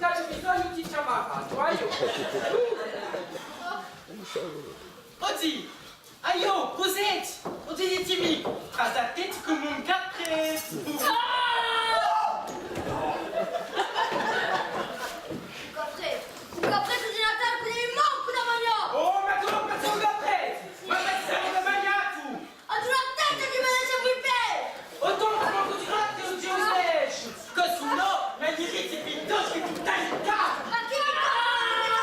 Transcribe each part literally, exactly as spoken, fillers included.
T'aghju bisognu di chjamà, aiò. O zì, aiò, cus'hè? O zì, dì mi, trasiteti cum'è un caprettu. Ah! Un caprettu, un caprettu di Natale, quellu lì mancu da manghjà! Oh, ma tù ùn pensi à un caprettu! Ma pensi à un manghjatu! Aghju a testa di me lascià i pedi! O tantu mancu di fatti un Dio invece! Chì s'è nò, ma i diritti piuttostu chè tutta l'Italia! Ma chì mi conta?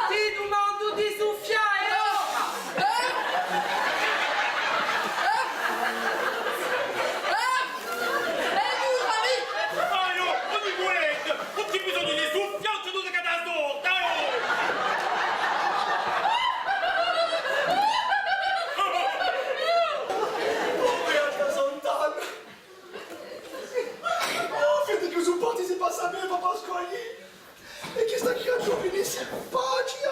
Ti dumandu di suffià, è ora! Aiò, ùn mi vulete! Ùn ci hè bisognu di suffià, ci hè tuttu chì dà sorda, aiò! Oh, Beata Sant'Anna! Oh, feti chì sò parti, si passa bè, papà Pasquali! È chì sta criatura finissi in pace!